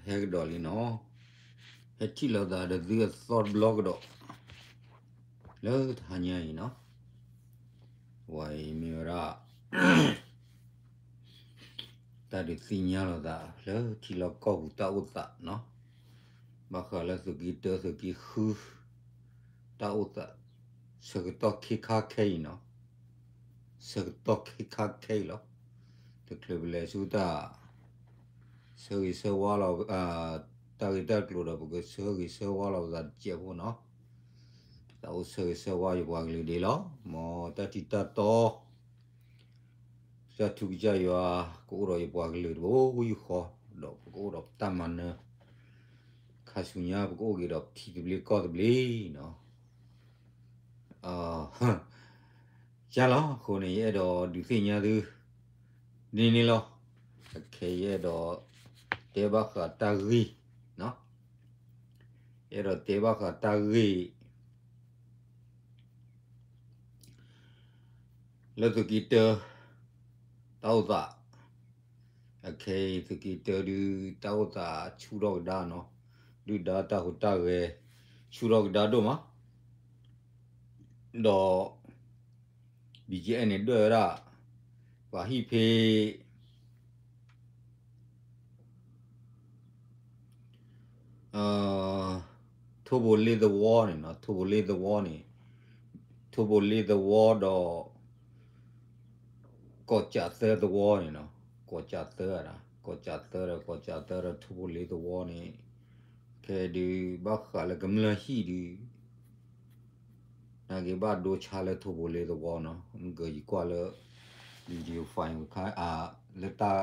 ဟဲကဒီးလံနီၤ, ဟဲထံၣ်လိာ်သးဒီးသုအသီတဘျီကဒီး လၢတဟါညါအံၤနီၤ, ဝဲအံၤမ့ၢ်ဝဲဒၣ် တၢ်ဒုးသ့ၣ်ညါလိာ်သးလၢထံလီၢ်ကီၢ်ပူၤတၢ်အိၣ်သးနီၤ, ဘၣ်ဃးလၢသုးက့တၢသုးက့ဃု တၢ်အိၣ်သး ဆၢကတီၢ်ခဲခါခဲအံၤနီၤ, ဆၢကတီၢ်ခဲခါခဲအံၤလီၤ. တချုးပလဲၤဆူတၢ် ဆၢဂ့ၤဆၢဝါလီၤ တၢ်ဂ့ၢ်တၢ်ကျိၤဒီး ပကဆၢဂ့ၤဆၢဝါလီၤပသးတစဲးဖိနီၤ, တၢ်အိၣ်ဆၢဂ့ၤဆၢဝါယပှၤကလုာ်ဒ်လီၤ. မ်တၢ်ထံၣ်တၢ်တီ တၢ်ထူကစၢ်ယွၤ ကအိၣ်ဒီးယပှၤကလုာ်တဘိယူၢ်ဃီ, ဒီးပကအိၣ်ဒီးတၢ်မၤနၢၤ, ခါဆူညါပကအိၣ်က့ၤဒီးထံသဘျ့ကီၢ်သဘျ့နီၤ, ယလီၤ. အဃိန့ၣ် ယအဲၣ်ဒိးဒုးသ့ၣ်ညါသု န့ၣ်န့ၣ်လီၤ. အခဲအံၤယအဲၣ်ဒိး တဲဘၣ်ဃးတၢ်ဂ့ၢ်, ယအဲၣ်ဒိးတဲဘၣ်ဃးတၢ်ဂ့ၢ် လၢသုးက့တၢ တၢ်အိၣ်သး, အခဲအံၤသုးက့တၢဒုး တၢ်အိၣ်သးဆူၣ်ထီၣ်ကဒါနီၤ, ဒုၣ်ဒါတၢ်ဟူးတၢ်ဂဲၤ ဆူၣ်ထီၣ်ကဒါဒိၣ်မး, ဒီး ဘံၣ်ကၠ့အဲၣ်န့ၣ်ဒွဲၣ်ဝဲဒၣ် ပှၤဟံၣ်ဖဲ ထိၣ်ဘိလ့သဝီန့ၣ်နီၤ, ထိၣ်ဘိလ့သဝီန့ၣ်, ထိၣ်ဘိလ့သဝီဒီး ကီၢ်ကၠးသၢသဝီန့ၣ်နီၤ, ကီၢ်ကၠးသၢ, ကီၢ်ကၠးသၢဒီး ကီၢ်ကၠးသၢဒီးထိၣ်ဘိလ့သဝီန့ၣ်, ခဲဒုး ဘၣ်ဃးလၢကမျၢၢ်ဟံၣ်ဒုး နာ်က့ဘၣ်ဒိဆါလၢထိၣ်ဘိလ့သဝီနီၤ, မ့ၢ်ကယကွၢ်လၢ video file တခါ လၢတၢ်ဂီၤ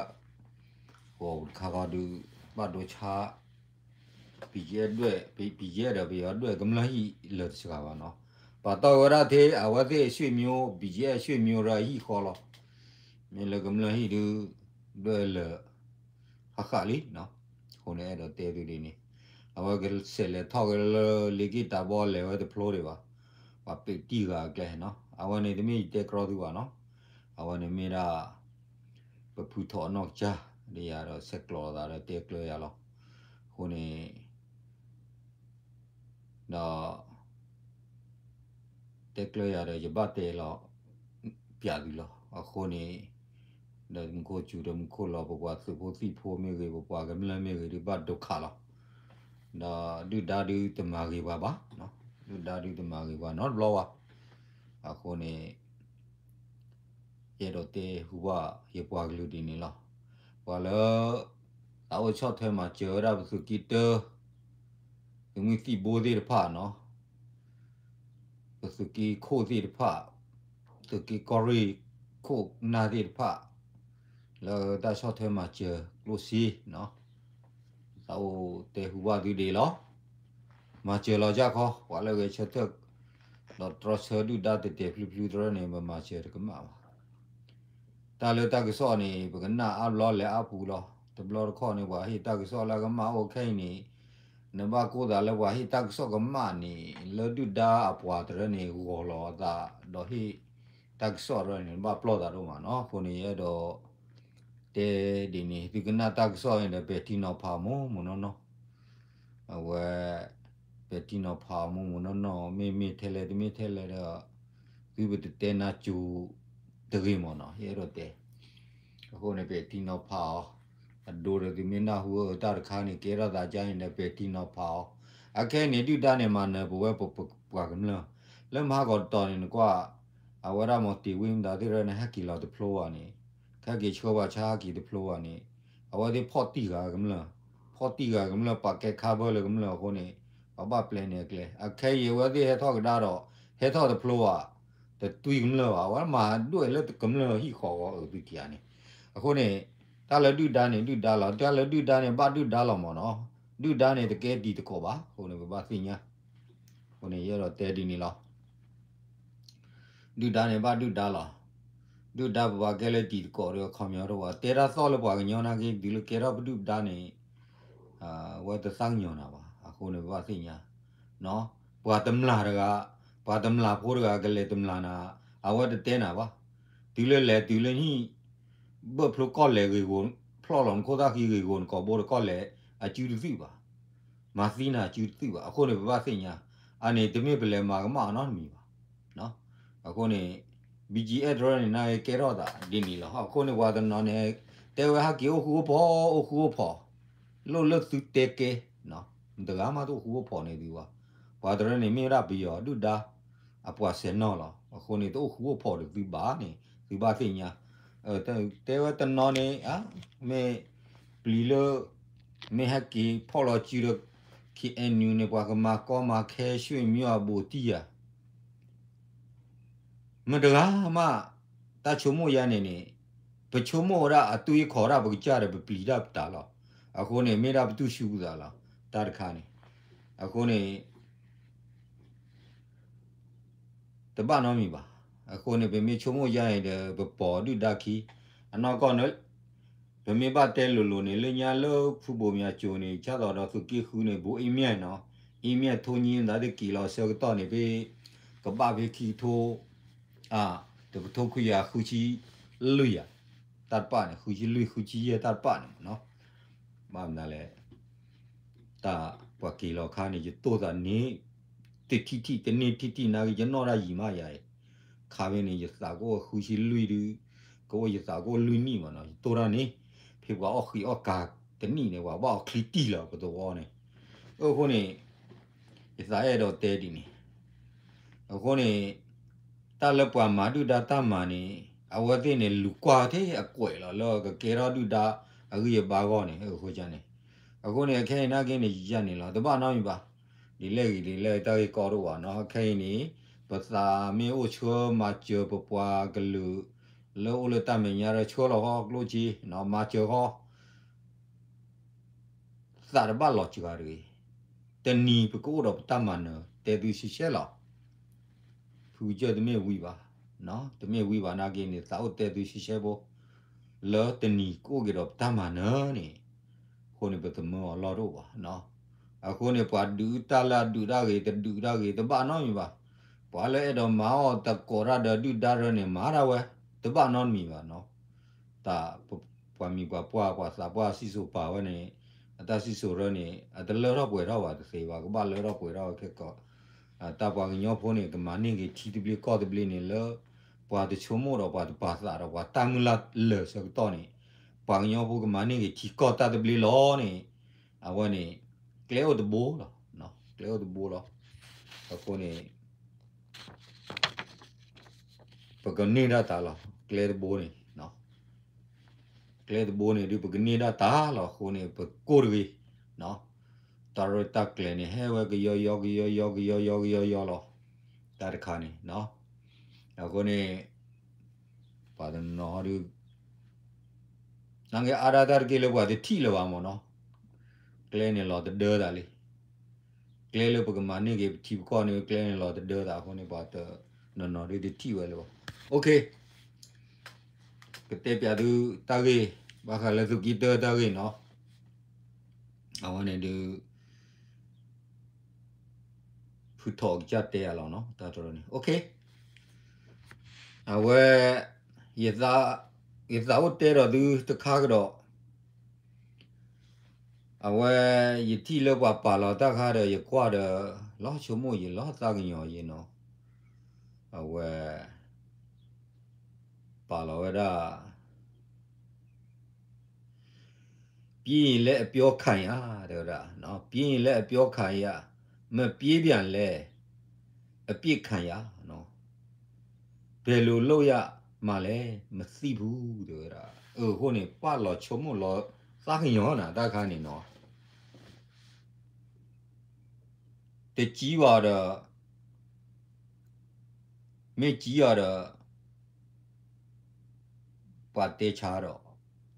ပူၤတခါဃီဒုး ဘၣ်ဒိဆါ ဘံၣ်ကၠ့ဒွဲၣ်, ဘံၣ်ကၠ့ဒီးပယီၤဒွဲၣ်ကမျၢၢ်ဟံၣ်လၢာ်တစှၤဘၣ်နီၤ, ပာ်တီၢ်ဝဲဒၣ်ထဲ အဝဲသ့ၣ်အဆွေမျိုး, ဘံၣ်ကၠ့အဆွေမျိုးရၢအဟံၣ်ဃီလီၤ, မ့ၢ်လၢကမျၢၢ်ဟံၣ်ဒုး ဒွဲၣ်လၢာ် ဟးဃးလံနီၤ, အဃိန့ၣ်အဲၣ်ဒိးတဲသုဒ်န့ၣ်, အဝဲကဆဲးလဲၤထီၣ်က့ၤလၢလ့က့ၢ်တၢ်ဘီလဲၤဝဲတဖျိဒံးဘၣ်, ပှၤပ့းတံၢ်ဂၤအကျဲနီၤ, အဝဲန့ၣ်တမ့ၢ်ယတဲကြီသုဘၣ်နီၤ, အဝဲန့ၣ်မ့ၢ်ဒၣ် ပဖုထီၣ်အနီၢ်ကစၢ် ဒီးယၤဒီးဆဲးကျိးသးဒီးတဲကျၢၤယၤလီၤ, အဃိန့ၣ် ဒီး တဲကျၢၤယၤဒီး ယဘၣ်တဲလီၤ ပျးသုလီၤ. အဃိန့ၣ် ဒီးမူခိၣ်စူၤဒီးမူခိၣ်လီၤ ပပှၤသုးဖိသံၣ်ဖိမ့ၢ်ဂ့ၤ ပပှၤကမျၢၢ်မ့ၢ်ဂ့ၤ ဒုးဘၣ်ဒိခးလီၤ. ဒီးဒုၣ်ဒါဒုးတမၤဂ့ၤပှၤဘၣ်, ဒုၣ်ဒါဒုးတမၤဂ့ၤပှၤနီတဘျီဘၣ်. အဃိန့ၣ် ယအဲၣ်ဒိးတဲဟူဘၣ်ယပှၤကလုာ်ဒ်န့ၣ်လီၤ. ပှၤလၢ သးအိၣ်ဆီၣ်ထွဲမၤစၢၤဝဲဒၣ်ပသုးက့တၢ သုးမုၢ်သံၣ်ဘိသ့ၣ်တဖၣ်နီၤ, ပသုးက့ခိၣ်သ့ၣ်တဖၣ်, သုးက့ကီၢ်ရ့ၣ်ခိၣ်နၢ်သ့ၣ်တဖၣ်, လၢတၢ်ဆီၣ်ထွဲမၤစၢၤကျိၣ်စ့နီၤ, သးအိၣ်တဲဟူဘၣ်သုဒ်အံၤလီၤ. မၤစၢၤလီၤကၢ်ခီ, ပှၤလၢဂဲၤဆၢထၢၣ် ဒီးတြီဆၢဒုၣ်ဒါတဲာ်တဲာ်ဖျုးဖျုးတရၢန့ၣ် ပမၤစၢၤတကမၣ်ဘၣ်. တၢ်လၢတၢ်ကစီၣ်န့ၣ် ပကနၣ်အါဘျီလဲၤအါပူၤလီၤ. တဘျီတခီၣ်န့ၣ် ပှၤဟ့ၣ်တၢ်ကစီၣ်လၢအကမၣ်အိၣ်ခဲအံၤန့ၣ်, နဘၣ်ကိၢ်သးလၢပှၤဟ့ၣ်တၢ်ကစီၣ်ကမၣ်န့ၣ် လၢဒုၣ်ဒါအပှၤတရၢန့ၣ် ဂီၤလီၤအသး ဒီးဟ့ၣ်တၢ်ကစီၣ်တရၢန့ၣ် နဘၣ်ပျီၢ်သးဒိၣ်မးနီၤ. အဃိန့ၣ် ယအဲၣ်ဒိး တဲဒ်န့ၣ် သုကနၣ်တၢ်ကစီၣ်န့ၣ်ဒီး ပဲာ်ထံနီၤဖးမိၢ်မိၢ်နီၢ်နီၢ်, အဝဲ ပဲာ်ထံနီၤဖးမိၢ်မိၢ်နီၢ်နီၢ် မ့မ့ၢ်ထဲလဲၣ်တမ့ၢ်ထဲလဲၣ်ဒီး သုပတတဲနါစူၤတဂ့ၤမ့ၢ်နီၤ ယအဲၣ်ဒိးတဲ. အဃိန့ၣ် ပဲာ်ထံနီၤဖးအီၤ, အဒိဒီးသုမ့ၢ်နၢ်ဟူအတၢ်တခါန့ၣ် ကဲထီၣ်သးကါန့ၣ်ဒီး ပဲာ်ထံနီၤဖးအီၤ. အခဲအံၤန့ၣ် ဒုၣ်ဒါန့ၣ် မၤနၢၤပဝဲပပှၤကမျၢၢ် လၢမဟါကီးတတီၤန့ၣ် နကွၢ် အဝဲဒၣ်မီၤတ့ၤဝ့ၢ်မတၤသ့ၣ်တဖၣ်န့ၣ် ဟဲက့ၤလီၤတဖျိဘၣ်န့ၣ်, ခဲက့ၤဆှၢပှၤဆါဟဲက့ၤတဖျိဘၣ်န့ၣ်, အဝဲသ့ၣ်ဖီၣ်တံၢ်ဃာ်ကမျၢၢ်, ဖီၣ်တံၢ်ဃာ်ကမျၢၢ် ပာ်ကဲခါဘၢလၢကမျၢၢ်အဃိန့ၣ်, ပဘၣ်ပျဲန့ၢ်အကျဲ. အခဲအံၤအဝဲသ့ၣ်ဟဲထီၣ်ကဒါဒီး ဟဲထီၣ်တဖျိဘၣ်, တတွံကမျၢၢ်ဘၣ်, အဝဲမၤဒွဲၣ်လၢကမျၢၢ်ဟံၣ်ဃီအဂီၢ်အုးသုက့ၤဧါန့ၣ်. အဃိန့ၣ် တၢ်လၢဒုၣ်ဒါန့ၣ် ဒုၣ်ဒါလီၤ, တၢ်လၢဒုၣ်ဒါန့ၣ် ဘၣ်ဒုၣ်ဒါလီၤမ့ၢ်နီၤ, ဒုၣ်ဒါန့ၣ် တကဲတံၤသကိးဘၣ်, အဃိန့ၣ် ပဘၣ်သ့ၣ်ညါ. အဃိန့ၣ် ယအဲၣ်ဒိးတဲဒ်န့ၣ်လီၤ. ဒုၣ်ဒါန့ၣ်ဘၣ်ဒုၣ်ဒါလီၤ. ဒုၣ်ဒါပဘၣ်ကဲလၢတံၤသကိးဒီးအခီပညီတအိၣ်ဘၣ်, တဲတၢ်သီၣ်လၢပှၤကညီနာ်က့ တုၤလၢကဲထီၣ်ပဒုၣ်ပဒါန့ၣ် အဝဲတသးကညီၤနၤဘၣ်. အဃိန့ၣ် ပဘၣ်သ့ၣ်ညါ, ပှၤတမျၢ်တဂၤ, ပှၤတမျၢ်ဖိတဂၤကလဲၤတမျၢ်နၤ, အဝဲတတဲနၤဘၣ်. တုၤလၢလဲၤတုၤလၢဟံၣ် ဘၢၣ်ဖျိကီၢ်လဲၣ်ဂ့ၢ်ဂီၤ, ဖျီၣ်လီၤနခိၣ်သၣ်ဃံဂ့ၢ်ဂီၤ နကိာ်ဘိတကီၢ်လဲၣ်, အစုတသုးဘၣ်, မၤသံနၤအစုတသုးဘၣ်. အဃိန့ၣ် ပဘၣ်သ့ၣ်ညါ, အန့ၣ်တမ့ၢ်ပလဲၤမၤကမၣ်အီၤနီတမံၤဘၣ်. အဃိန့ၣ် BGF တရၢန့ၣ် နကဲထီၣ်သးဒ်န့ၣ်လီၤ. အဃိန့ၣ် ပှၤတနီၤန့ၣ် တဲဝဲဟဲက့ၤအိၣ်ဃူအိၣ်ဖိး အိၣ်ဃူအိၣ်ဖိး, လိၣ်လၢသုတဲကဲ, တဂၤမးတအိၣ်ဃူအိၣ်ဖိးန့ၢ်သုဘၣ်. ပှၤတရၢန့ၣ် မ့ၢ်ဝဲဒၣ်ပယီၤဒုၣ်ဒါ အပှၤဆဲးနီၣ်လီၤ. အဃိန့ၣ် တအိၣ်ဃူအိၣ်ဖိးဒီးသုဘၣ်န့ၣ် သုဘၣ်သ့ၣ်ညါ. တဲဝဲတနီၤန့ၣ် မ့ၢ်ပျံၤလၢ မ့ၢ်ဟဲက့ၤဖီၣ်လီၤစုဒီး KNU န့ၣ် ပှၤကမၤကီမၤခဲ ရွှေ့မြို့ အဘူးတံၢ်ယၤ မတၤတဂၤမး တၢ်ဆိကမိၣ်ယါန့ၣ်န့ၣ် ပဆိကမိၣ်ဝဲဒၣ်အသွံၣ်ခီၣ်ဒၣ်ပကစၢ်ဒီးပပျံၤတၢ်ပတၢ်လီၤ. အဃိန့ၣ် မ့ၢ်ဒၣ်ပတူၢ်ဆူပသးလီၤ. တၢ်တခါန့ၣ် အဃိန့ၣ် တဘၣ်နီတမံၤဘၣ်. အဃိန့ၣ် ပမ့ၢ်ဆိကမိၣ်ယါန့ၣ်ဒီး ပပိာ်ဒုၣ်ဒါခံ အနီၢ်ကီၢ်န့ၣ် ပမ့ၢ်ဘၣ်တဲလိၤလိၤန့ၣ် လၢညါလၢဖုဘိၣ်မၠးကၠိၤန့ၣ် ဆၣ်သီဒီးသုးက့ဃုန့ၣ် ဘူးအ့မၠဲၣ်နီၤ, အ့မၠဲၣ်ထိၣ်ညံသးတက့ၤလီၤဆၢကတီၢ်န့ၣ် ဖဲကဘၣ်ဖဲခံကထိ တကထိခွံကယၤဃုဆံလွံၢ်ယၤ တၢ်တပၣ်န့ၣ် ဃုဆံလွံၢ် ဃုဆံယဲၢ် တၢ်တပၣ်န့ၣ်မ့ၢ်နီၤ. ဘၣ်မနုၤလဲၣ် တၢ်ပှၤက့ၤလီၤခါန့ၣ် ယတိၢ်သးန့ၣ် တထံၣ်ထံၣ်တန့ၢ်ထံၣ်ထံၣ်နာ်က့ ယနီၣ်တၢ်ယံၤမးယၤအံၤ, ခါဖဲန့ၣ် ယသးကအိၣ်ဃုဆံလွံၢ်ဒု ကအိၣ်ယသးကအိၣ်လွံၢ်နံၣ်မ့ၢ်နီၤ, ယတိၢ်တၢ်န့ၣ် ဖဲပှၤအီၣ်ဃံအီၣ်ကၤတနံၣ်န့ၣ် ပှၤဘၣ်အီၣ်ချံတံၢ်လီၤ ပသဝီန့ၣ်. အဃိန့ၣ် ယသးအဲၣ်ဒိးတဲဒ်န့ၣ် အဃိန့ၣ် တၢ်လၢပှၤမၤဒုၣ်ဒါတၢ်မၤန့ၣ် အဝဲသ့ၣ်န့ၣ် လူၤကွၢ်ထဲအကွဲးလီၤ လၢကကဲထီၣ်ဒုၣ်ဒါအဂံၢ်အဘါအဂီၢ်န့ၣ် အဃိန့ၣ် အခဲအံၤနာ်က့န့ၣ် ယန့ၣ်လီၤ တဘၣ်နီတမံၤဘၣ်. ဒ်လဲၣ်ဂ့ၤဒ်လဲၣ်တၢ်ဂ့ၢ်ကီတအိၣ်ဘၣ်နီၤ, ခဲအံၤန့ၣ် ပသးမ့ၢ်အိၣ်ဆှၢမၤစၢၤပပှၤကလုာ် လၢအိၣ်လၢတၢ်မဲာ်ညါဒီးဆှၢလီၤဃီ ကျိၣ်စ့ မၤစၢၤဃီ သးတဘၣ်လီၤစှၤတဂ့ၤ. တနံၤပကအိၣ်ဒီးပတၢ်မၤနၢၤ တဲသုရှဲရှဲလီၤ. ဖုကစၢၢ်တမ့ၢ်ဝံၤဘၣ်, တမ့ၢ်ဝံၤဘၣ်နာ်က့န့ၣ် သးအိၣ်တဲသုရှဲရှဲဖိ, လၢတနံၤကအိၣ်က့ၤဒီးပတၢ်မၤနၢၤန့ၣ်, အဃိန့ၣ် ပသမၢအီၤလီၢ်တအိၣ်ဘၣ်. အဃိန့ၣ် ပှၤဒုးတၢ်လၢအဒုးတၢ်ဂ့ၤ တဒုးတၢ်ဂ့ၤ တဘၣ်နီတမံၤဘၣ်. ပှၤလၢအဲၣ်ဒိးမၤအီၣ်တကိးတၢ်ဒီးဒုၣ်ဒါရၢန့ၣ် မၤတၢ်ဝဲ တဘၣ်နီတမံၤဘၣ်နီၤ. တၢ်ပှၤမံၤပှၤပှၢ် ပှၤသးပှၢ်စံၣ်စိၤပာ်ဝဲန့ၣ် အတၢ်စံၣ်စိၤရၢန့ၣ် အတလၢထီၣ်ပှဲၤထီၣ်ဘၣ်တသ့ဘၣ်, ကဘၣ်လၢထီၣ်ပှဲၤထီၣ်ခဲကီး. တၢ်ပှၤကညီဖိန့ၣ် ကမၤန့ၢ်က့ၤထံတဘျ့ကီၢ်တဘျ့န့ၣ်လၢ ပှၤတဆိကမိၣ်ဒီးပှၤတပာ်သးဒီးပှၤတၢ်မုၢ်လၢ်လၢာ်ဆၢကတီၢ်န့ၣ် ပှၤကညီဖိကမၤန့ၢ်က့ၤထံကီၢ်တၢ်တဘျ့လီၤန့ၣ် အဝဲန့ၣ် ကျဲအိၣ်တဘိလီၤ, ကျဲအိၣ်တဘိလီၤ. အဃိန့ၣ် ပကန့ၢ်ဒၣ်တၢ်လီၤ, ကျဲတဘိန့ၣ်, ကျဲတဘိန့ၣ်ဒုး ပကန့ၢ်ဒၣ်တၢ်လီၤ. အဃိန့ၣ် ပကိၢ်တဂ့ၤ, တၢ်ရဲၣ်တၢ်ကျဲၤန့ၣ် ဟဲဝဲကယီယီကယီယီကယီယီကယီယီလီၤ. တၢ်တခါန့ၣ် အဃိန့ၣ် ပှၤတနီၤဒုး နာ်က့အါဒၣ်တၢ်တက့ၢ်လၢပှၤတထံၣ်လၢၤဘၣ်မ့ၢ်နီၤ, ကျဲန့ၣ်လီၤတဒၢသးလံ. ကျဲလၢပကမၤန့ၢ်က့ၤပထံပကီၢ်န့ၣ် ကျဲန့ၣ်လီၤတဒၢသးအဃိန့ၣ် ပှၤတနီၤနီၤဒုးတထံၣ်ဝဲလၢၤဘၣ်. ကတဲပၠးသုတၢ်ဂ့ၢ် ဘၣ်ဃးလၢသုးက့တၢတၢ်ဂ့ၢ်နီၤ, အဝဲန့ၣ်ဒုး ဖုထီၣ်ကစၢ်တဲအလီၤနီၤ တၢ်တရၢန့ၣ် အဝဲ ယသးအိၣ်တဲဒီးသုတခါကဒီး, အဝဲ ယထံၣ်လၢပှၤပာ်လီၤတၢ်ခါဒီး ယကွၢ်ဒီး လီၤဆိကမိၣ်ယံၤလီၤသးကညီၤယံၤနီၤ, အဝဲ ပာ်လီၤဝဲဒၣ် ပြေးရင်လည်းအပျော်ခံရ တဲဝဲဒၣ်, ပြေးရင်လည်းအပျော်ခံရ, မပြေးပြန်လည်းအပစ်ခံရ, ဘယ်လိုလုပ်ရမှန်းလဲ မသိဘူး တဲဝဲဒၣ်. အဃိန့ၣ် ပာ်လီၤဆိကမိၣ်လီၤသးကညီၤနၤ တၢ်ခါန့ၣ်နီၤ, တကြီးဘၣ်ဒီး မ့ၢ်ကြီးအီၤဒီး ပှၤတဲဆါဒီး,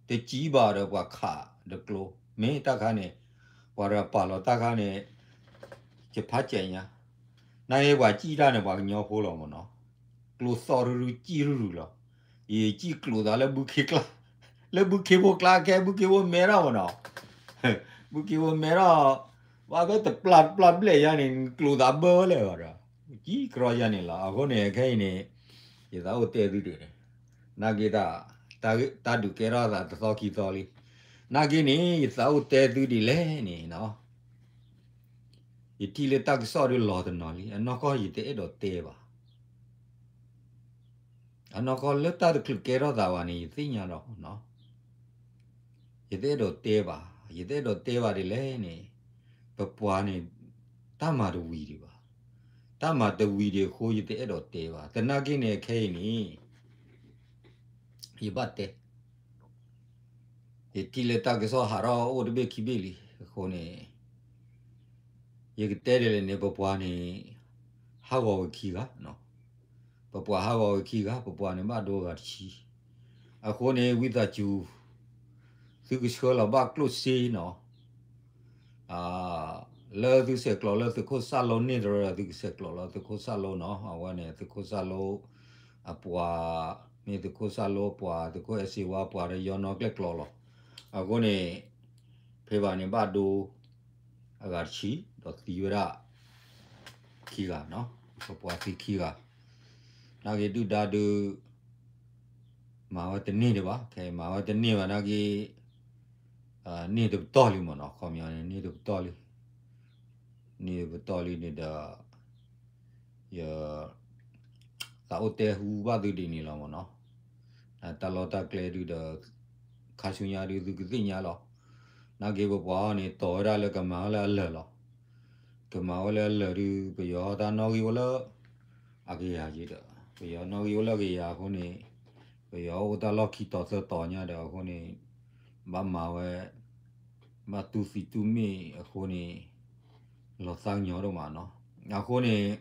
တကြီးဘၣ်ဒီးပှၤခးဒီးကျိ, မ့ၢ်တၢ်ခါန့ၣ် ပှၤဒီးပာ်လီၤတၢ်ခါန့ၣ် ယဖးစဲးညါ, နာ်က့ပှၤစံၣ်တၢ်န့ၣ် ပှၤကညီဖိလီၤမ့ၢ်နီၤ, ကျိသီၣ်ရုရု စံၣ်ရုရုလီၤ. ယစံၣ်ကျိသးလၢဘုခ့ကျါ, လၢဘုခ့ဖိကျါခဲ ဘုခ့ဖိမဲထီၣ်မ့ၢ်နီၤ, ဘုခ့ဖိမဲထီၣ် ဘၣ်ဖဲတပျၢ်တပျၢ်ဘျဲၣ်ယါန့ၣ် ကျိသးဘၢဝဲလဲၣ်ဒီး, ကံကရီယါန့ၣ်လီၤ. အဃိန့ၣ် ခဲအံၤန့ၣ် ယသးအိၣ်တဲသုဒ်န့ၣ်, နာ်က့တၢ် တၢ်ဒုးကဲထီၣ်သးတသီခံသီလံ, နာ်က့န့ၣ် ယသးအိၣ်တဲသုဒ်လဲၣ်န့ၣ်နီၤ, ယထံၣ်လၢတၢ်ကစီၣ်ဒုးလီၤတနီၤလံ, အနီၢ်ကီၢ်ယတအဲၣ်ဒိးတဲဘၣ်. အနီၢ်ကီၢ်လၢတၢ်တချုးကဲထီၣ်သးဘၣ်န့ၣ် ယသ့ၣ်ညါဒီးနီၤ, ယတအဲၣ်ဒိးတဲဘၣ်. ယတအဲၣ်ဒိးတဲဘၣ်ဒ်လဲၣ်န့ၣ်, ပပှၤန့ၣ် တၢ်မၤတဝံၤဒံးဘၣ်. တၢ်မၤတဝံၤဒံးအဃိ ယတအဲၣ်ဒိးတဲဘၣ်. သနာ်က့န့ၣ် ခဲအံၤန့ၣ် ယဘၣ်တဲ ယထံၣ်လၢတၢ်ကစီၣ်ဟးထီၣ်အိၣ်တဘ့ၣ်ခံဘ့ၣ်လံ. အဃိန့ၣ် ယကတဲဒ်လဲၣ်န့ၣ် ပပှၤန့ၣ် ဟးဂီၤဝဲခံဂၤ, ပပှၤဟးဂီၤဝဲခံဂၤ, ပပှၤန့ၣ်ဘၣ်ဒိဂၤတဆံ. အဃိန့ၣ် ဝံသးစူၤ သုကဆှၢလီၤဘၣ်ကျိၣ်စ့နီၤ လၢသုဆဲးကျိးလၢသုးခိၣ်စၣ်လိန့ၢ်တရၢဒီး သုကဆဲးကျိးလီၤသုးခိၣ်စၣ်လိနီၤ. အဝဲန့ၣ် သုးခိၣ်စၣ်လိအပှၤ, မ့ၢ်သုးခိၣ်စၣ်လိပှၤ, သုးခိၣ်အဲၣ်စ့ဝါပှၤဒီး ယီနီၤကျဲၣ်ကျိးလီၤ. အဃိန့ၣ် ဖဲဘၣ်န့ၣ်ဘၣ်ဒိအဂၤတဆံ, ဒီးသံဝဲဒၣ်ခံဂၤနီၤ, ပပှၤသံခံဂၤ. နာ်က့ဒုၣ်ဒါဒုး မၤဝဲတန့ၢ်ဒံးဘၣ်, ခဲအံၤမၤဝဲတန့ၢ်ဘၣ်နာ်က့ န့ၢ်တပတီၢ်လံမ့ၢ်နီၤ, ခီပညီန့ၣ် န့ၢ်တပတီၢ်လံ, န့ၢ်တပတီၢ်လံန့ၣ်ဒီး ယသးအိၣ်တဲဟူဘၣ်သုဒ်န့ၣ်လီၤမ့ၢ်နီၤ. တၢ်လီၢ်တၢ်ကျဲဒုးဒီး ခါဆူညါဒုးသုကသ့ၣ်ညါလီၤ. နာ်က့ပပှၤအီၤန့ၣ် တီၢ်ဝဲဒၣ်လၢကမၤဝဲလၢအလၢာ်လီၤ. ကမၤဝဲလၢအလၢာ်ဒုး ပယီၤတၢ်နီၣ်ဂံၢ်အိၣ်လၢအကယၤယံၤဒီး ပယီၤနီၣ်ဂံၢ်အိၣ်လၢအကယၤအဃိန့ၣ် ပယီၤအိၣ်တၢ်လီၢ်ခံတီၤသၢတီၤညါဒီးအဃိန့ၣ် ဘၣ်မၤဝဲ ဘၣ်တူၢ်သံတူၢ်မ့ၣ်အဃိန့ၣ် လီၤသးကညီၤဒိၣ်မးနီၤ. အဃိန့ၣ်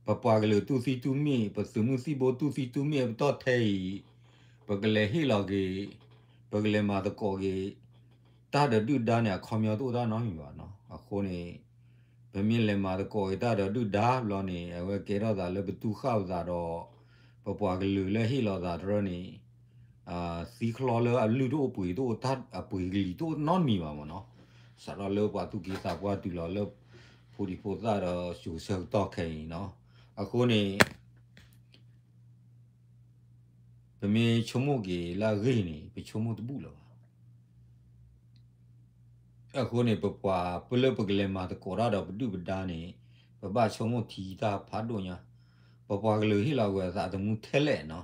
ပပှၤကလုာ်တူၢ်သံတူၢ်မ့ၣ် ပသုးမုၢ်သံၣ်ဘိတူၢ်သံတူၢ်မ့ၣ်အပတီၢ်ထဲအံၤ ပကလဲၤဟ့ၣ်လီၤက့ၤ ပကလဲၤမၤသကိးက့ၤ တၢ်ဒီးဒုၣ်ဒါန့ၣ် အခီပညီတအိၣ်တၢ်နီတမံၤဘၣ်နီၤ. အဃိန့ၣ် ပမ့ၢ်လဲၤမၤသကိးက့ၤတၢ်ဒီးဒုၣ်ဒါဘျီန့ၣ် အဝဲကဲထီၣ်သးလၢပတူၢ်ဃၣ်ပသးဒီး ပပှၤကလုာ်လၢဟ့ၣ်လီၤသးတရၢန့ၣ် သံချီလၢအလုၢ်တအိၣ်ပှ့ၤတအိၣ် တၢ်အပှ့ၤကလံၤတအိၣ်နီတမံၤဘၣ်မ့ၢ်နီၤ. စးထီၣ်လၢပှၤသူၣ်က့သးပှၢ်တုၤလီၤလၢ ဖိဒံဖိသၣ်ဒီးစိၤဆၢကတီၢ်ခဲအံၤနီၤ. အဃိန့ၣ် ပမ့ၢ်ဆိကမိၣ်က့ၤလၢအဂ့ၢ်န့ၣ် ပဆိကမိၣ်တဘူၣ်လၢၤဘၣ်. အဃိန့ၣ် ပပှၤပလၢပကလဲၤမၤသကိးတၢ်ဒီးပဒုၣ်ပဒါန့ၣ် ပဘၣ်ဆိကမိၣ်ထံတၢ်ဖးဒိၣ်ညါ, ပပှၤကလုာ်ဟ့ၣ်လီၤကွံာ်အသးသမူထဲလဲၣ်နီၤ.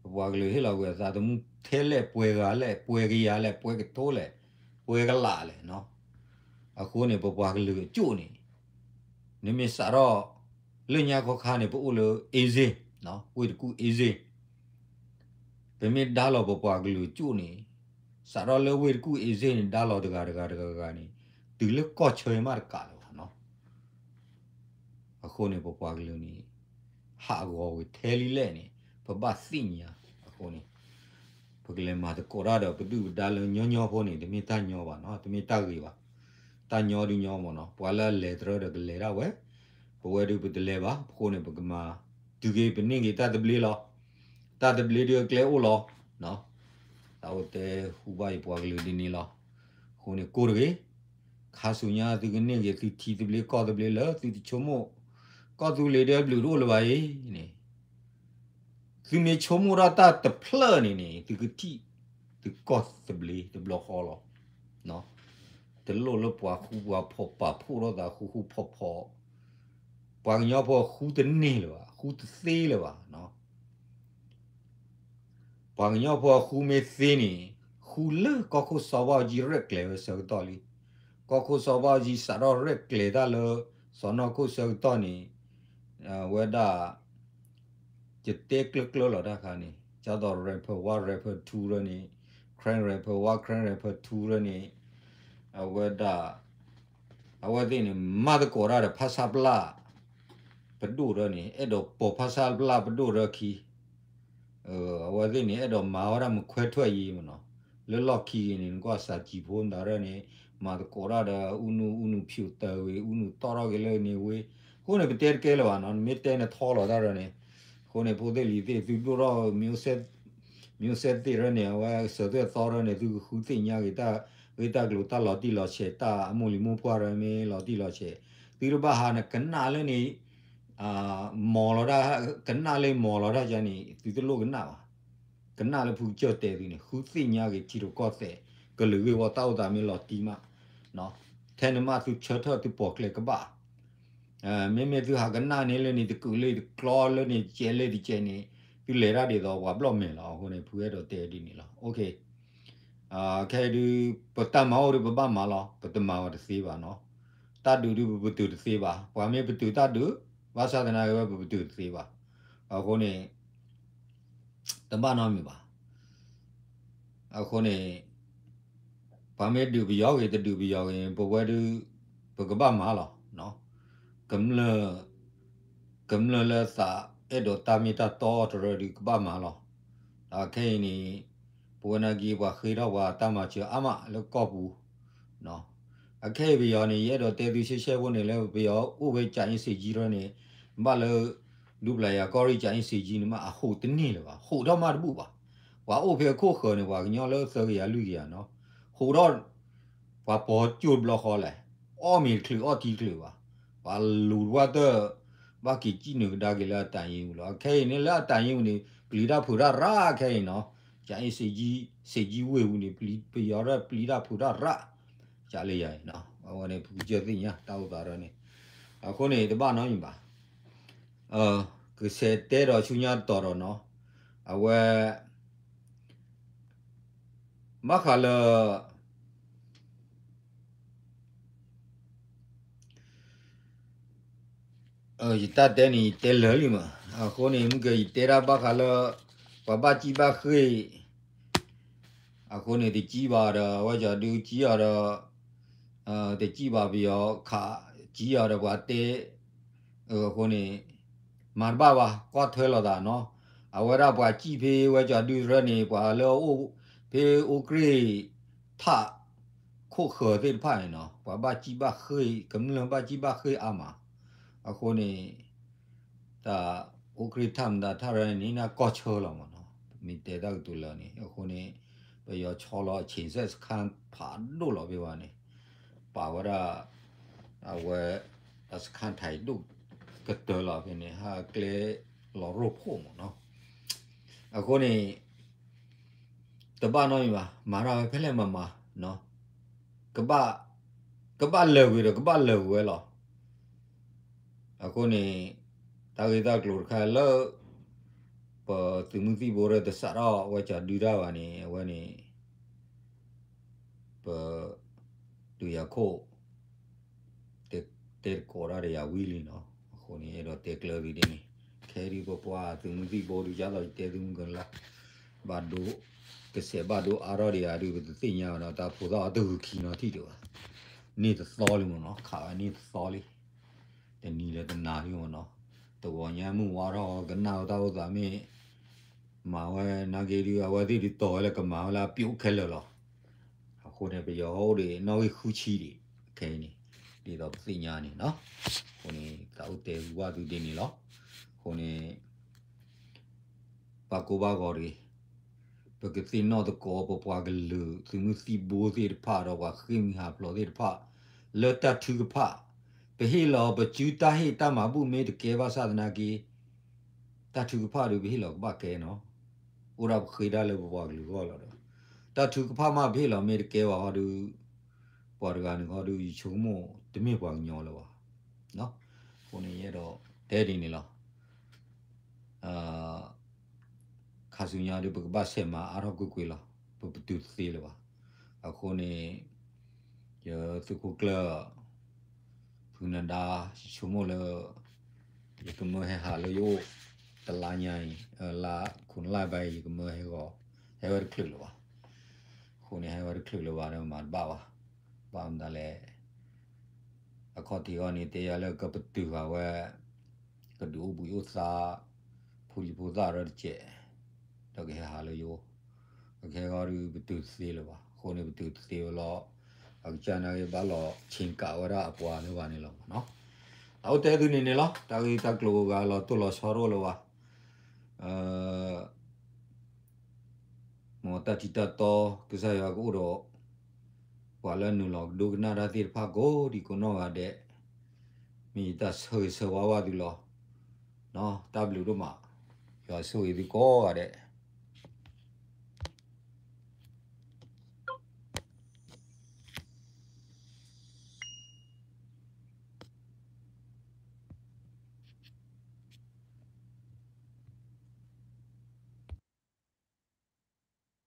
ပပှၤကလုာ်ဟ့ၣ်လီၤကွံာ်အသးသမူထဲလဲၣ် ပှဲၤဂၤလဲၣ် ပှဲၤကယၤလဲၣ် ပှဲၤကထိလဲၣ် ပှဲၤကလးလဲၣ်နီၤ. အဃိန့ၣ် ပပှၤကလုာ်အကၠိၣ်န့ၣ် နမ့ၢ်စးထီၣ် လၢညါခီခါန့ၣ် ပအိၣ်လၢ အ့စ့ၣ်, ဝ့ၢ်တကူၣ်အ့စ့ၣ်, ပမ့ၢ်ဒါလီၤပပှၤကလုာ်အကၠိၣ်န့ၣ် စးထီၣ်လၢဝ့ၢ်တကူၣ်အ့စ့ၣ်န့ၣ် ဒါလီၤတဂၤတဂၤတဂၤဂၤန့ၣ် တုၤလၢကီၢ်ဆၢမးတကးလၢၤဘၣ်နီၤ. အဃိန့ၣ် ပပှၤကလုာ်န့ၣ် ဟးဂီၤဝဲထဲလံလဲၣ်န့ၣ် ပဘၣ်သ့ၣ်ညါအဃိန့ၣ် ပကလဲၤမၤသကိးတၢ်ဒီးပဒုၣ်ပဒါလၢညီညီဖိန့ၣ် တမ့ၢ်တၢ်ညီဘၣ်နီၤ, တမ့ၢ်တၢ်ဂ့ၤဘၣ်. တၢ်ညီဒုးညီမ့ၢ်နီၤ, ပှၤလၢအလဲၤတရၢဒီးကလဲၤဒၣ်ဝဲ, ပဝဲဒုးပတလဲၤဘၣ်. အဃိန့ၣ် ပကမၤတုၤက့ၤပန့ၢ်က့ၤတၢ်သဘျ့လီၤ. တၢ်သဘျ့ဒုးအကျဲအိၣ်လီၤ. တၢ်အိၣ်တဲဟူဘၣ်ယပှၤကလုာ်ဒ်န့ၣ်လီၤ. အဃိန့ၣ် ကိၢ်တဂ့ၤ ခါဆူညါသုကန့ၢ်က့ၤသုထံသဘျ့ကီၢ်သဘျ့လၢသုတဆိကမိၣ်, ကီၢ်သူလ့ၤဒီးဘျုးတအိၣ်လၢၤဘၣ်အံၤန့ၣ် သုမ့ၢ်ဆိကမိၣ်ထီၣ်တၢ်တဖျၢၣ်န့ၣ်န့ၣ် သုကထံၣ်သုကီၢ်သဘျ့တဘျီဃီလီၤ. တလိၣ်လၢပှၤဃူပှၤဖိးပာ်ဖှိၣ်ထီၣ်သးဃူဃူဖိးဖိး, ပှၤကညီဖိဃူတန့ၢ်လၢၤဘၣ်, ဃူတသ့လၢၤဘၣ်. ပှၤကညီဖိအဃူမ့ၢ်သ့န့ၣ် ဃူလၢကီၢ်ခိၣ်စီၤဘၣ်အူကၠံရဲၣ်ကျဲၤဝဲဆၢကတီၢ်လံ. ကီၢ်ခိၣ်စီၤဘၣ်အူကၠံစးထီၣ်ရဲၣ်ကျဲၤတၢ်လၢ စီၤနီၢ်ခိၣ်ဆၢကတီၢ်န့ၣ် ဝဲဒၣ် ယတဲကျၢၤကျၢၤလီၤတၢ်ခါန့ၣ် ဒ်သိး rapper one rapper two ရၢန့ၣ် Karen rapper one Karen rapper two ရၢန့ၣ် အဝဲဒၣ် အဝဲသ့ၣ်န့ၣ် မၤသကိးတၢ်ဒီးဖဆပလ ပဒိၣ်ရၢန့ၣ် အဲၣ်ဒိးပိာ်ဖဆပလပဒိၣ်ရၢခံ အဝဲသ့ၣ်န့ၣ် အဲၣ်ဒိးမၤဝဲဒၣ်မခွဲထွက်ရေးမ့ၢ်နီၤ, လၢလီၢ်ခံဂ့ၤန့ၣ် နကွၢ်စၢ်ကံၣ်ဖိမတၤရၢန့ၣ် မၤသကိးတၢ်ဒီး အူနု အူနုဖၠူၣ်တၢ်ဝံၤ အူနုတီၣ်ထီၣ်က့ၤလၢန့ၣ်ဝံၤ, အဃိန့ၣ် ပတဲတကဲလၢၤဘၣ်နီၤ, နမ့ၢ်တဲနထီလီၤတၢ်ရၢန့ၣ်, အဃိန့ၣ် ဖိသ့ၣ်လံၤသ့ၣ် သုဒိၣ်ထီၣ် မျိုးဆက်သစ်ရၢန့ၣ် အဝဲစၢၤသွဲၣ်သီရၢန့ၣ် သုကဃုသ့ၣ်ညါက့ၤတၢ်ဂ့ၢ်တၢ်ကျိၤတၢ်လီၤတံၢ်လီၤဆဲး တၢ်အမိၢ်လံၤမိၢ်ပှၢ်ရၢမ့ၢ်လီၤတံၢ်လီၤဆဲး, သုတဘၣ်ဟးနကနၣ်လၢန့ၣ် မီၤလီၤတၢ် ကနၣ်လၢမီၤလီၤတၢ်ယါန့ၣ် သုတလိၣ်ကနၣ်ဘၣ်. ကနၣ်လၢဖုကစၢၢ်တဲသုန့ၣ် ဃုသ့ၣ်ညါက့ၤထံရူၢ်ကီၢ်သဲး ကလုာ်ဂ့ၢ်ဝီတၢ်အိၣ်သးမ့ၢ်လီၤတံၢ်မး, ထဲန့ၣ်မးသုဆၢထၢၣ်သုပိာ်ကျဲကဘၣ် မ့မ့ၢ်သုဟးကနၣ်န့ၣ်လၢန့ၣ်တကုာ်လၢတကျီလၢန့ၣ်တကဲးလၢတကဲးန့ၣ် သုလဲၤတၢ်ဒ်သိးပှၤဘျီၣ်မဲာ်လီၤ. အဃိန့ၣ် ဖုအဲၣ်ဒိးတဲဒ်န့ၣ်လီၤ. ခဲအံၤဒုး ပတၢ်မၤအိၣ်ဒုးပဘၣ်မၤလီၤ, ပတမၤအီၤတသ့ဘၣ်နီၤ. တၢ်ဒုးဒုးပပတုာ်တသ့ဘၣ်, ပှၤမ့ၢ်ပတုာ်တၢ်ဒုး ဘၣ်ဆၣ်သနာ်က့ဝဲပပတုာ်တသ့ဘၣ်. အဃိန့ၣ် တဘၣ်နီတမံၤဘၣ်. အဃိန့ၣ် ပှၤမ့ၢ်ဒုးပယီၤဂ့ၤ တဒုးပယီၤဂ့ၤ ပဝဲဒုး ပကဘၣ်မၤလီၤ. ကမျၢၢ် ကမျၢၢ်လၢအသးအဲၣ်ဒိးတၢ်မ့ၢ်တၢ်တီတရၢဒုးကဘၣ်မၤလီၤ. ဒီးခဲအံၤန့ၣ် ပဝဲနာ်က့ ပှၤဃ့ထီၣ်ပှၤတၢ်မၤစၢၤအါမးလၢကီၢ်ပူၤ အခဲအံၤပယီၤန့ၣ် ယအဲၣ်ဒိးတဲသုရှဲရှဲဖိန့ၣ် လၢပယီၤအိၣ်ဝဲကၠးအ့စ့းကၠံရၢန့ၣ် ဘၣ်လၢ ဒူပျၤယၤကီၢ်ရ့ၣ်ကၠးအ့စ့းကၠံန့ၣ်မး အဟူးတန့ၢ်လၢၤဘၣ်, ဟူးထီၣ်မးတဘူၣ်ဘၣ်. ပှၤအိၣ်ဖဲအခိၣ်ဃၢၤန့ၣ် ပှၤကညီလၢသၢကယၤလွံၢ်ကယၤနီၤ, ဟူးထီၣ် ပှၤပိာ်ကၠိတဘျီဃီလဲၣ်, အီၣ်မ့ၤတချုးအီၣ်ထံတချုးဘၣ်, ပှၤလူၤတဝၢ်တၢ် ဘၣ်က့ၤစံၣ်နုာ်ကဒါက့ၤလၢအတၢ်ယ့ၢ်ပူၤလီၤ. ခဲအံၤန့ၣ်လၢအတၢ်ယ့ၢ်ပူၤန့ၣ် ပျံၤတၢ်ဖုးတၢ်ရၣ်ခဲအံၤနီၤ, ကၠးအ့စ့းကၠံ စ့းကၠံဝ့ၢ်ပူၤန့ၣ် ပယီၤရၢပျံၤတၢ်ဖုးတၢ်ရၣ် ကၠးလၢယၤအံၤနီၤ, အဝဲန့ၣ် ဖုကစၢၢ်သ့ၣ်ညါတၢ်အိၣ်သးရၢန့ၣ်, အဃိန့ၣ် တဘၣ်နီတမံၤဘၣ်. ကစဲးတဲဒီးဆူညါတီၤဒီးနီၤ, အဝဲ ဘၣ်ဃးလၢ ယတၢ်တဲန့ၣ် ယတဲလၢာ်လံမး, အဃိန့ၣ် မုၢ်ကယတဲတၢ်ဘၣ်ဃးလၢ ပှၤဘၣ်စံၣ်ဘၣ်ဃ့ၢ် အဃိန့ၣ် တစံၣ်ဘၣ်ဒီး အဝဲကၠီဒုစံၣ်အီၤဒီး တစံၣ်ဘၣ်ပယီၤခး စံၣ်အီၤဒီးပှၤတဲ အဃိန့ၣ် မၤတဘၣ်ဘၣ် ကွၢ်ထွဲလိာ်သးနီၤ, အဝဲဒၣ်ပှၤစံၣ်ဖဲဝဲကၠီဒုတရၢန့ၣ် ပှၤလၢအအိၣ်ဖဲအိၣ်ကြ့ၢ်ထၣ် ခိၣ်ဃၢၤသ့ၣ်တဖၣ်န့ၣ်နီၤ, ပှၤဘၣ်စံၣ်ဘၣ်ဃ့ၢ် ကမျၢၢ်ဘၣ်စံၣ်ဘၣ်ဃ့ၢ်အါမး, အဃိန့ၣ် တၢ်အိၣ်ကြ့ၢ်ထၣ်မတၤထၣ်ရၢန့ၣ် နကီၢ်ဆၢလီၤမးနီၤ, မ့ၢ်တဲတၢ်ကတိၤလၢာ်န့ၣ်, အဃိန့ၣ် ပယီၤဆီလီၤအဆ့ၣ်စဲးစခါဖးဒိၣ်လီၤ ဖဲဝဲန့ၣ်, ပာ်ဝဲဒၣ် အဝဲ အစခါထံးဒိၣ်ကတၢၢ်လီၤ ဖဲန့ၣ် ဟးကျဲလီၤရိၢ်ဖှိၣ်မးနီၤ, အဃိန့ၣ် တဘၣ်နီတမံၤဘၣ်, မၤတၢ်ဝဲဖဲလဲၣ်မၤမၤ, ကဘၣ် ကဘၣ်လၢာ်ကွံာ်ဒီးကဘၣ်လၢာ်ကွံာ်ဝဲလီၤ. အဃိန့ၣ် တၢ်ဂ့ၢ်တၢ်ကျိၤတခါလၢ ပသုးမုၢ်သံၣ်ဘိရၢတစးထီၣ်ဝဲကၠီဒုတၢ်ဘၣ်န့ၣ် အဝဲန့ၣ် ပ ဒုးယၤခိၣ် တဲတကိးတၢ်ဒီးယၤဝံၤလံနီၤ, အဃိန့ၣ် အဲၣ်ဒိးတဲကျၢၤသုဒ်န့ၣ်, ခဲဒုးပပှၤသုးမုၢ်သံၣ်ဘိဒုး ယသးတဲသုမုၢ်ကလါ ဘၣ်ဒိ ကစဲးဘၣ်ဒိအါထီၣ်ဒံးဧါဒုး ပတသ့ၣ်ညါဘၣ်နီၤ, တၢ်ဖိသၣ်အီၤတဂုာ်ခံနီၤထံၣ်ဒံးဘၣ်, န့ၢ်တသီလံမ့ၢ်နီၤ, ခးဝဲန့ၢ်တသီလံ, တနံၤဒီးတနၤလံမ့ၢ်နီၤ, တဂီၤညါမုၢ်ဝါထီၣ်ကနၣ်ဝဲတၢ်အိၣ်သးမ့ၢ် မၤဝဲနာ်က့ဒုး အဝဲသ့ၣ်ဒုးတီၤဝဲလၢကမၤဝဲလၢအပျိၢ်ခဲလၢာ်လီၤ. အဃိန့ၣ် ပယီၤအိၣ်ဒံးနီၣ်ဂံၢ်ဃုဆံဒံး ခဲအံၤန့ၣ် ဒ်သိးပသ့ၣ်ညါန့ၣ်နီၤ, အဃိန့ၣ် သးအိၣ်တဲဂုာ်ဘၣ်သုဒ်န့ၣ်လီၤ. အဃိန့ၣ် ဘၣ်ကိၢ်ဘၣ်ဂီၤတဂ့ၤ, ပကသ့ၣ်နီၣ်သကိးပပှၤကလုာ်သုးမုၢ်သံၣ်ဘိသ့ၣ်တဖၣ်ဒီးပှၤဃ့ၢ်မှံဟးဖျိးသ့ၣ်တဖၣ် လၢတၢ်ထုကဖၣ်, ပဟ့ၣ်လီၤပစုတၢ်ဟ့ၣ်တၢ်မၤဘူၣ်မ့ၢ်တကဲဘၣ်ဆၣ်သနာ်က့ တၢ်ထုကဖၣ်ဒုးပဟ့ၣ်လီၤကဘၣ်ကဲနီၤ, အိၣ်ဒၣ်ပဃ့ဒၣ်လၢပပှၤကလုာ်အဂီၢ်လီၤဒီး တၢ်ထုကဖၣ်မးပဟ့ၣ်လီၤမ့ၢ်တကဲဘၣ်ဟီဒုး ပှၤတဂၤန့ၣ်ဟီဒုး ယဆိကမိၣ်တမ့ၢ်ပှၤကညီလၢၤဘၣ်. အဃိန့ၣ် ယအဲၣ်ဒိးတဲဒ်န့ၣ်လီၤ. ခါဆူညါဒုး ပကဘၣ်ဆဲးမၤအါထီၣ်ကွ့ၢ်ကွ့ၢ်လီၤ. ပပတုာ်တသ့လၢၤဘၣ်. အဃိန့ၣ် ယသုးခိၣ်ကျၢၢ် ဖုနဒါ ယဆိကမိၣ်လၢ ယကမၢဟဲဟးလၢယအိၣ် တလါညါအံၤ လါခိၣ်နလါဘၣ်အံၤ ယကမၢဟဲဂီၤ ဟဲဝဲတချုးလၢၤဘၣ်. အဃိန့ၣ် ဟဲဝဲတချုးလၢၤဘၣ်ဒီးမၤတဘၣ်ဘၣ်. ဘၣ်မတၤလဲၣ် အခီၣ်ထံးအံၤန့ၣ် တဲယၤလၢကပတုာ်ဃာ်ဝဲ ကဒုးအိၣ်ဘှံးအိၣ်သါ ဖိလံၤဖိသၣ်ရၢတစဲး ဒီးကဟဲဟးလၢယအိၣ် အခဲဂီၢ်ဒုး ပတုာ်တသ့လၢၤဘၣ်. အဃိန့ၣ် ပတုာ်တသ့ဝဲလီၤ. အကစၢ်နာ်က့ဘၣ်လီၤဆ့ကၤဝဲဒၣ်အပှၤလၢဘၣ်န့ၣ်လီၤမ့ၢ်နီၤ. တၢ်အိၣ်တဲသုန့ၣ်န့ၣ်လီၤ. တၢ်ဂ့ၢ်တၢ်ကျိၤဂၤလီၤတိၢ်လီၤဆီတအိၣ်လၢၤဘၣ်. မ်တၢ်ထံးတၢ်တီ ကစၢ်ယွၤကအိၣ်ဒီး ပှၤလၢနုာ်လီၤကဒိကနၣ်တၢ်သ့ၣ်တဖၣ်ကိးဒံကိးနီၢ်ဂၤဒဲး, မ့ၢ်ယတၢ်ဆၢဂ့ၤဆၢဝါဘၣ်သုလီၤ. တၢ်ဘျုးဒိၣ်မး, ယွၤဆိၣ်ဂ့ၤသုကိးဂၤဒဲး.